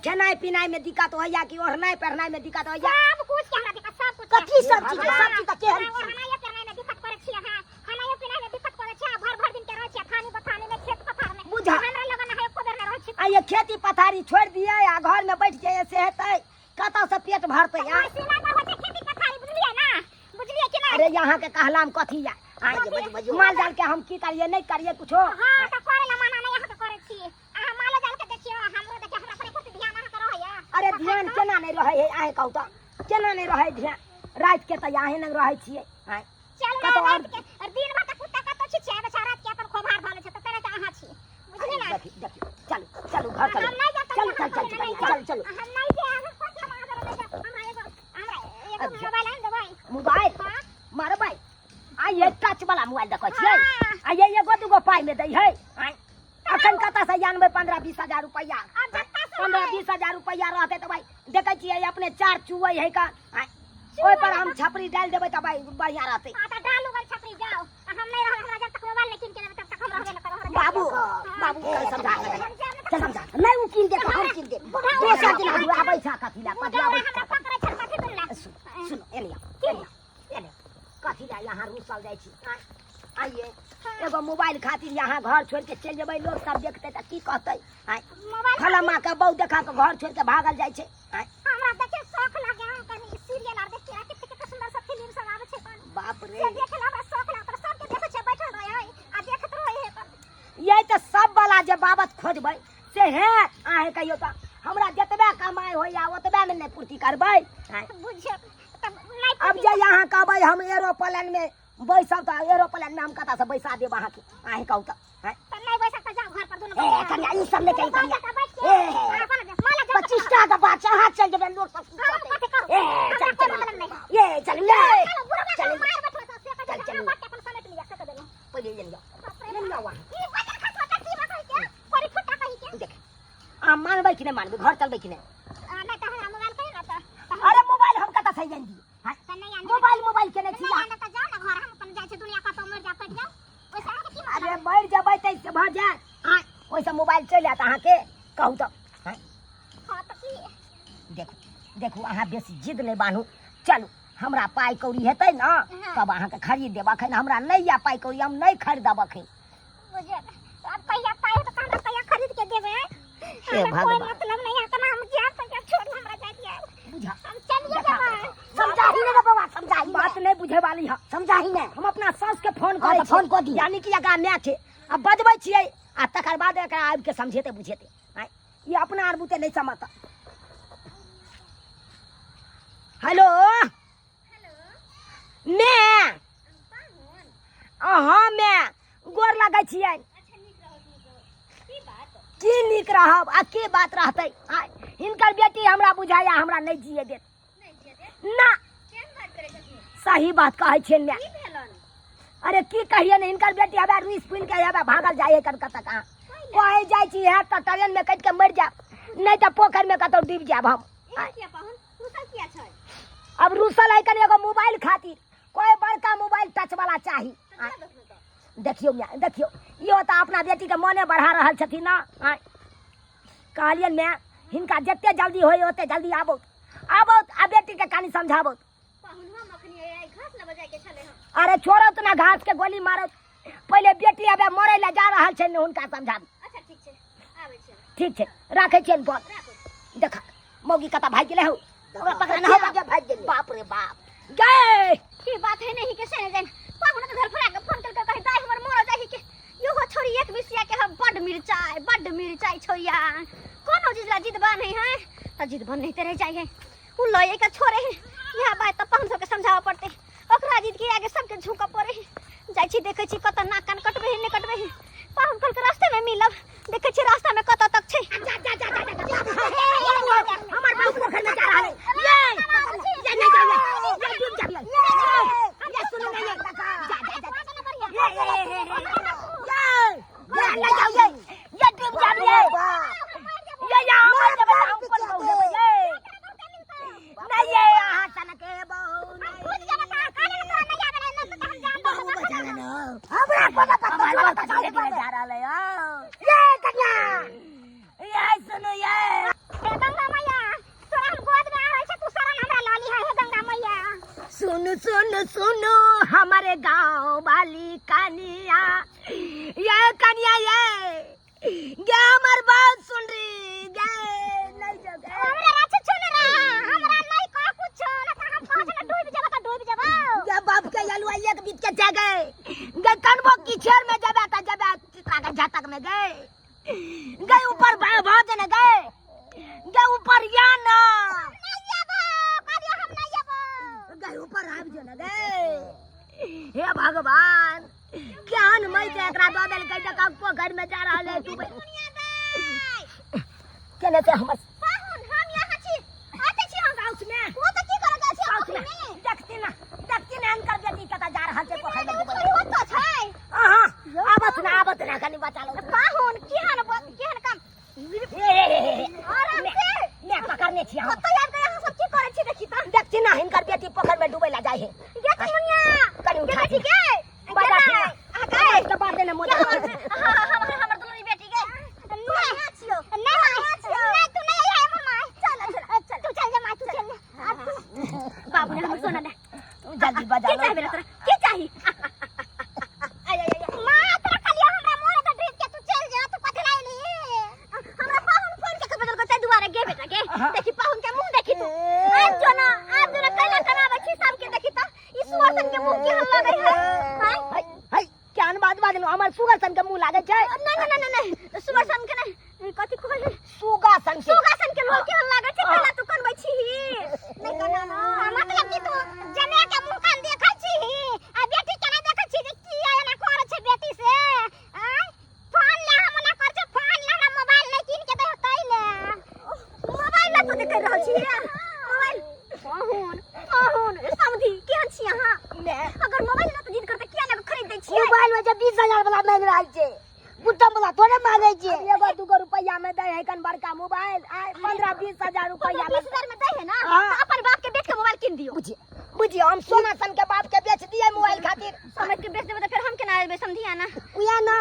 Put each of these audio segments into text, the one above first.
खेनाइ पिनाइ में दिक्कत होइया कि ओढ़नाइ पहिरनाइ में दिक्कत होइया? सब कुछ के हमरा दिक्कत, सब कुछ। कथी सब चीज? सब चीज तऽ केहन छी? ओढ़नाइयो पहिरनाइ में दिक्कत करै छी अहाँ, खानाइयो पिनाइ में दिक्कत करै छी, आ भर भर दिन के रहै छी थानी बथानी में, खेत पथार में। बुझा। हमरा लगन है एको बेर नहि रहै छी। आ ये खेती पथारी छोड़ि दियै आ घर में बैठ जाइए से हेतै? कतऽ से पेट भरतै? आ पैसा ना होइ छै खेती पथारी, बुझलियै ना? बुझलियै कि ना? अरे यहाँ के कहलाम कथी या? आँय, बजू, बजू, बजू। माल जाल के हम की करिए, नहीं करिए कुछो? हाँ, तऽ करै ला मना नहि अहाँके करै छी। अहाँ मालो जाल के देखियौ, हमरो देखियौ, हमरा पर एको ध्यान अहाँके रहैया? अरे ध्यान केना नहीं रहै है, अहें कहू तऽ केना नहीं रहै ध्यान? राति के तऽ अहें लग रहै छियै। आँय, चलू ना। कतौ राति के और दिन भर तऽ कुत्ता कतौ छिछियाय बेचारा, राति के अपन खोभार धऽ लै छै, तऽ तेना तऽ अहाँ छी, बुझलियै ना? देखियौ, देखियौ, चलू चलू, घर चलू। हम नहि जायब। चलू, चल चल चल, चलू। हम नहि जायब। कथी हम अहाँ नहि जायब। हमरा एगो अच्छा। मोबाइल आनि देबै? मोबाइल? हाँ। मारबै। आ ये टच वाला मोबाइल देखै छियै? हाँ। आ ये एगो दूगो पाइ में दै है। आँय, अखन कतऽ से आनबै 15-20 हजार रुपैआ? आब जत्ता से 15 20 हजार रुपैआ रहतै तऽ भाइ देखै छियै अपने चार चुअै है का। आँय, ओहि पर हम छपरी डालि देबै तऽ भाइ बढ़िया रहतै। हाँ, तऽ डालू गल छपरी, जाओ। आ हम नहि रहब। हमरा जब तक मोबाइल नहि कीन के देबै तब तक हम रहबे नहि करब। हमरा बाबू, बाबू, कल समझा के हम जायब ने। चल समझा नहीं, उ कीन दे तऽ हम कीन देब। दोसर दिन हम आबै छा। कथी ला बुढ़ा पटियाबै? हमरा पकड़ै छल कथी दुन ला? सुन सुन, एने आओ, एने आओ, एने आओ। कथी ला यहाँ रुसल जाइ छी? आँय, आइए, एगो मोबाइल खातिर यहाँ घर छोड़ के चलि जेबै, लोग सब देखतै तऽ की कहतै? आँय, मोबाइल फलामा के बहु देखा के घर छोड़ के भागल जाइ छै। आँय, हमरा देखे शौक लागे हम कनी सीरियल आर देखे, कते कते सुंदर सब फिल्म सब आबै छै अपन बाप रे, से देखे ला हमरा शौक लागल। सबके देखै छै, बैठल रहै है आ देखत रहै है अपन। ये तऽ सब वाला जे बाबत खोजबै से है। अहें कहियो तऽ हमरा जतबे कमाइ होइया ओतबे मे नहि पूर्ति करबै? आँय, बुझियौ तब नहि। अब जे यहाँ कहबै हम एरोप्लेन में बैसब तऽ एरोप्लेन में हम कतऽ से बैसा देब अहाँके? अहें कहू तऽ? आँय, तऽ नहि बैसत तऽ जाउ घर पर दुनू। ए कनिया, ई सब नहि कही कनिया। बैठ के ए, अपन माला जाउ। 25 टा के बात छै, अहाँ चलि जेबै, लोक सब की हाँ, कहतै? कथी कहू? ए हमरा चल कोइ चल मतलब नहि। ये चल ले, चलो, बुढ़वा चल। मार बैठो से कह। चल, चल। हमरा बात के अपन समेट लिया से कह देलहुँ। पहिले ये लिअ, ये लिअ वहाँ। ई बजल खसवा के की बात है के परी फुटा कही के? देख, अहाँ मानबै कि नहि मानबै? घर चलबै कि नहि? आ, नहि तऽ हमरा मोबाइल कही ना तऽ अरे मोबाइल हम कतऽ से आनि दियै? हाँ? तऽ नहि आनि। मोबाइल मोबाइल केने छी नहि अहाँ? आनि तऽ जाउ ने घर, हम अपन जाइ छी दुनिया कतौ मरि जा कटि जाउ, ओहिसँ अहाँके की मतलब? अरे मरि जेबै तऽ से भऽ जायत? आँय, ओहिसँ मोबाइल चलि आयत अहाँके? कहू तऽ? आँय, हाँ तऽ की? देखू देखू, अहाँ बेसी जिद नहि बान्हू, चलू। हमरा पाइ कौड़ी हेतै ने तब अहाँके खरीद देब। अखन हमरा नहि यऽ पाइ कौड़ी, हम नहि खरीदब अखन। बुझियौ तऽ आब कहिया पाइ हेतै तऽ हमरा कहिया खरीद के देबै? हे हमरा कोई भगवान। मतलब नहीं है तऽ हम जायब तऽ छोड़ू, हमरा जाय दिअ। बुझा। हम चलिए जेबै। समझाही ने रे बौआ, समझाही। बात नहीं बुझे वाली है, समझाही ने। हम अपना सास के फोन करै तऽ फोन कऽ दियौ। यानी कि एकरा माय छै, आ बजबै छियै आ तकर बाद एकरा आबि के समझेतै बुझेतै। आँय, ई अपना आर बुते नहीं समझता। हेलो मैं, अहाँ मैं गोर लगै छियै। की नीक रहब आ की बात रहतै? आँय, हिनकर बेटी हमरा बुझाया हमरा नहि जिए देत ना। सही बात कहै छियनि माय। अरे की कहिए ने, हिनकर बेटी हवे रुइस फूलि के हवे भागल जाइ है कतऽ कहाँ। कहै जाइ छी हैत तऽ ट्रेन में कटि के मरि जायब, नहि तऽ पोखरि में कतौ डूबि जायब हम। आँय, अब रुसल है कनि एगो मोबाइल खातिर। कोई बड़का मोबाइल टच वाला चाही। आँय, देखियौ माय, देखियौ, इहो तऽ अपना बेटीके मने बढ़ा रहल छथिन ने। आँय, कहलियनि माय, हिनका जते जल्दी होय ओते जल्दी आबो आबो आ बेटीके कनि समझाबो। अरे छोड़ो तऽ ना, घास के गोली मारो, पहिले बेटी अबे मरै लए जा रहल छै ने, हुनका समझाबू। ठीक छै, राखै छियनि फोन। देख मौगी कतऽ भागि गेलै हौ, ओकरा पकड़ा ना हौ। भागि गेलै। बाप रे बाप, गए। की बात है नहीं के से जान पाहुन के घर फरा के फोन करके कहे दाई हमर मर जाही के यो छोरी एक मिसिया के हम बड मिरचाई, बड मिरचाई छोया, कोनो चीज ला जिदबा नहीं है त जिदबा नहीं ते रह जाई है, उ लए के छोड़े है। यह बात त पाहुन सबके समझावे पड़ते, ओकरा जिद के आगे सबके झुकऽ पड़े है। जाइ छी, देखै छी कत नाक कान कटबे है, नहि कटबे है। पाहुन कल के रास्ते में मिलब, देखै छी रास्ता में कत तक छै। जा जा जा जा जा, हमर बाबू पोखर में जा रहल है। ये ये नहीं जाइए, ये डूब जाइए। ये ये सुनो ना, ये जा जा जा, ये ये ये ये ये नहीं जाइए, ये डूब जाइए। ये ये हमर जेबै, हम कोन बहू लेबै? ये नहीं, ये अहाँ सनके बहू नहीं। हमरा कोनो पता हमर बहू तऽ धीरे धीरे जा रहल है। ये कन्या, ये सुनो ये। सुन सुन सुनो हमारे गांव वाली कनिया, ये कनिया ये गे हमर बात सुन रही गे नहीं जो गे। हमरा राछ छुन रा, हमरा नहीं कह कुछ ना त हम कह ना डूब जाबा त डूब जाबा। गे बाप के यलुआ एक बीत के जा गए गे कनबो किछेर में जाबे त जाबे चित्रा के झटक में गए गए ऊपर भाव ने गए गए ऊपर या ना नहीं जाबो कहियो, हम नहीं जाबो। गए ऊपर आबि जो ने गए। हे भगवान, केहन मई के एकरा दऽ देलकै जे पोखरि में जा रहल है डूबै। दुनिया दाइ केने से हमर पाहुन, हम यहाँ छी, आते छी हम साउस में। वो त की करत अछि साउस में पोखरि में? देखती ना, देखती ना, अंकर बेटी कतऽ जा रहल छै पोखरि में ओ डूबै। छोरी ओतऽ छै। अहाँ आबत ना, आबत ना, कनि बचा लो। पाहुन, केहन केहन काम? आराम से। मैं पकड़ने छी हम। कतऽ आबि के अहाँ सब की करै छी देखी त। देखती ना, हिनकर बेटी पोखरि में डूबै ला जाइ है। गे चुनमुनिया। कनि गे उठा बेटी दे। गे। बजा गे ना। अहाँ गे। तऽ बात ने मोदा। हमर हमर दुनू बेटी गे। नहीं छियो, नहीं नहीं, तू नहीं आई हमर माय। चल चल चल, तू चल जा माय, तू चल जा। बाबू ने हमर सोना दे। जल्दी बजा की लो। चाही बेटा तोरा? की चाही? आय, आय, आय। माँ तोरा खाली हमरा मोर त डूब के तू चल जा, तू कथि लाइली? हमरा पाहुन फोन के बदल को दुबारा। गे बेटा गे, देखी पाहुन के मुंह देखी तू। आज जो ना, आज जो ना कैला कनाबै छी सबके। देखी त ई सुअर के मुंह केहन लगै है? हाय। हाय हाय, केहन बात बाजलहुँ? हमर सुगर सन के मुँह लागै छै? नहीं नहीं नहीं नहीं, सुअर सन के नहीं, कथि कहल? सुगा सन के। सुगा सन के लोल केहन लागै छै? कैला तू कनबै छी? नहीं कना ना, मतलब कि तू जने के मुंह कान देखै छी आ बेटी के नहीं देखै छी जे की एना करै छै बेटी से? आय फोन ले, हम ओना कर छै फोन ले, हमरा मोबाइल नहीं कीन के दे तै ले मोबाइल ला तू देख रहल छी मोबाइल। पाहुन, पाहुन समझी, केहन छी अहाँ? अगर मोबाइल ला तो जिद करते किया ना खरीद दै छियै? मोबाइल में जे 20,000 वाला मांगि रहल छै, गुट्टम वाला थोड़े मांगै छै। एगो दूगो रुपैया में दै है कन बड़का मोबाइल? आय, 15-20 हजार रुपैया। 20,000 में दै है ना? हाँ। तो अपन बाप के बेच के मोबाइल कीन दियो। बुझिए बुझिए, हम सोना सन के बाप के बेच दिए मोबाइल खातिर। समझ के बेच देबै त फेर हम केना एबै समझिया ना? उया ना।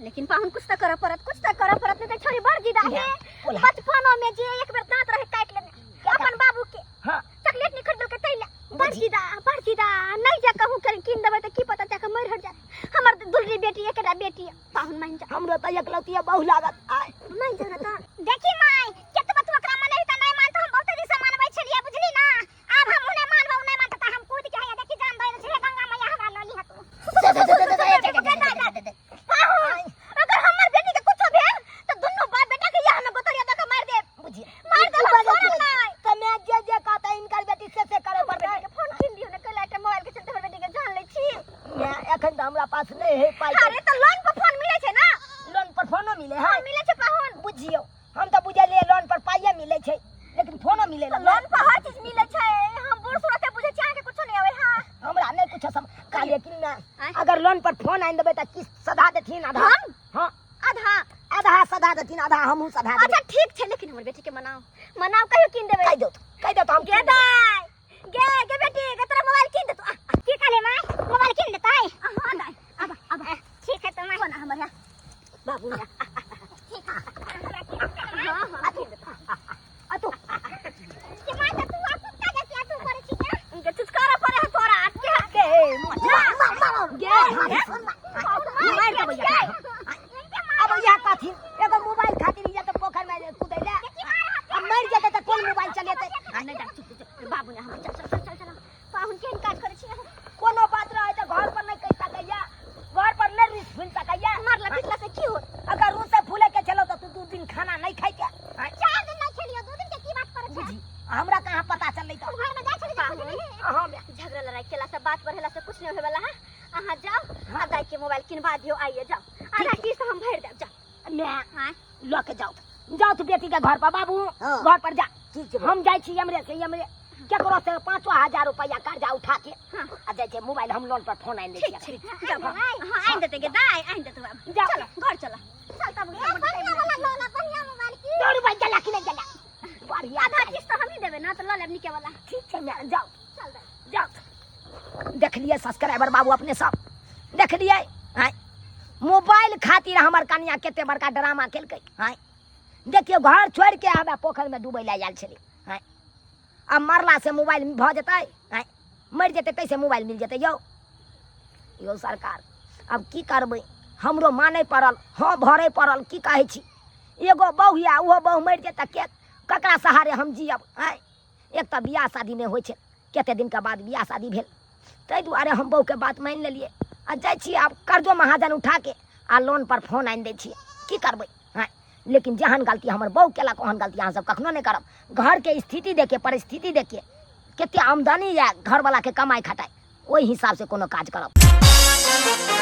लेकिन पाहुन, कुछ त करऽ पड़त, कुछ त करऽ पड़त, नहीं त छोरी बड़ जिदा है। बोला। बचपनो में जे एक बेर दांत रहे काट लेने अपन बाबू के। चॉकलेट नहीं खरीदल के तैला बड़ जिदा, बड़ जिदा। नहीं जा कहूं कर कीन देबै त की पता जाके मर हट जाए। हमर दुलरी बेटी, एकटा बेटी है। पाहुन मान जा। हमरो तऽ एकलौती बहु लागत आय। नहीं जा त देखी माय, केतबो तू ओकरा मनेबी त नहीं मानतो। हम बहुत दिन से मानबै छलियै, बुझली ना? आब हम नहीं मानबो, नहीं मानतो त हम कूद के हैया देखी जान दे छै। गंगा मैया हमरा लऽ लिहा तू। पाहुन, अगर हमर बेटी के कुछो भेल त दुनू बाप बेटा के यह में गोतरिया दऽ के मार देब। बुझिए। मार देब, हम छोड़ब नहीं। तऽ मैं जे जे कहता हिनकर बेटी से करे हमर पड़तै। बेटी के फोन कीन दियौ ने, कैला एकटा मोबाइल के चलते हमर बेटी के जान लै छी। मैं एखन तऽ हमरा पास नहीं है पाइ। अरे तऽ लोन पर फोन मिलै छै ना? लोन पर फोनो मिले है? हाँ, मिलै छै पाहुन। बुझियौ, हम तऽ बुझलियै लोन पर पाइए मिलै छै, लेकिन फोनो मिले? लोन पर हर चीज मिलै छै। हम बूढ़ सूरत बुझै छी, अहाँके कुछो नहि आबै। हां। हमरा नहीं कुछ सम कहलियै कि ना। आँय? अगर लोन पर फोन आनि देबै तऽ किस्त सधा देथिन आधा? हम? हाँ। आधा? आधा सधा देथिन, आधा हमहूँ सधा देबै। अच्छा ठीक छै, लेकिन हमर बेटी के मनाओ, मनाओ, कहियो कीन देबै। कहि दौ, कहि दौ तऽ हम गे दाइ गे, गे बेटी गे, तोरा मोबाइल कीन देतौ। आ, आ, की कहले माय, मोबाइल कीन देतै? हां दाइ, आब आब। ठीक है तो माय। फोन हमर है बाबू मेरा। हां हां, कीन देतौ। आ तू के माय, त तू आ कुत्ता जैसे तू करै छी क्या? गे चुचकारा पड़े है तोरा के। के मार मार गे मार देबै। अब इएह कहथिन, एगो मोबाइल खातिर इएह तऽ पोखरि में कुदै ले, अब मरि जेतै तऽ कोन मोबाइल चलेतै? आ नहीं दाइ, चुप चुप बाबू ने हमर। चल चल चल चल चल। पाहुन, केहन काज करै छी अहाँ? कोनो बात रहै तऽ घर पर नहि कहि सकैया, घर पर नहि रुसि फूलि सकैया। मारला पिटला से की होत? अगर रुसे फूले के चलो तऽ तू 2 दिन खाना नहीं खाइके। 4 दिन नहीं खेलियो, 2 दिन के की बात करै छै? बुझी, हमरा कहाँ पता चललै तऽ? तू घर में जाइ छली तऽ बुझली। हाँ। झगड़ा लड़ाई केला से, बात बढ़ेला से कुछ नहीं होवे वाला है। अहाँ जाओ आ दाई के मोबाइल किनवा दियो, आइए जाओ। आधा किस्त हम भर देब, जाओ। मैं हाँ। लऽ के जाओ, जाओ तू बेटी के घर पर बाबू। हाँ। घर पर जा। ठीक छै। हम जाइ छी हमरे से हमरे केकरो से 5,000 रुपैआ कर्जा उठा के हाँ। आ जाइ छै मोबाइल, हम लोन पर फोन आनि दै ठीक छियै। छै, जाओ। हाँ, आनि देते गे दाई, आनि देते बाबू। जाओ। चलो घर चलो, चल तब। बढ़िया वाला लोला, बढ़िया मोबाइल की। 2 रुपैआ जला कि नहीं जला बढ़िया। आधा किस्त हम ही देबे ना तऽ लऽ लेब निके वाला। ठीक छै मैं, जाओ। चल दाई। जाओ। देखलियै सब्सक्राइबर बाबू, अपने सब देखलियै? आँय, मोबाइल खातिर हमर कनिया कते बड़का ड्रामा केलकै। आँय, देखियौ, घर छोड़ि के हमरा पोखरिमे डूबै लए आयल छलै। आँय, आब मरला से मोबाइल भऽ जेतै? आँय। मरि जेतै ताहिसँ मोबाइल मिल जेतै यौ। यौ सरकार, आब की करबै? हमरो मानै पड़ल, हँ भरै पड़ल। की कहै छी, एगो बहु यऽ, ओहो बहु मरि जेतै के ककरा सहारे हम जियब? आँय, एक तऽ बियाह शादी नहि होइ छै, कते दिनके बाद बियाह शादी भेल, ताहि दुआरे हम बहुके बात मानि लेलियै। आ जाइ छियै आब कर्जो महाजन उठाके आ लोन पर फोन आनि दै छियै। की करबै? आँय, लेकिन जेहन गलती हमर बहु केलक, ओहन गलती अहाँ सब कखनो नहि करब। घरके स्थिति देखिए, परिस्थिति देखिए, कते आमदनी यऽ घरवलाके कमाइ खटाइ, ओहि हिसाबसँ कोनो काज करब।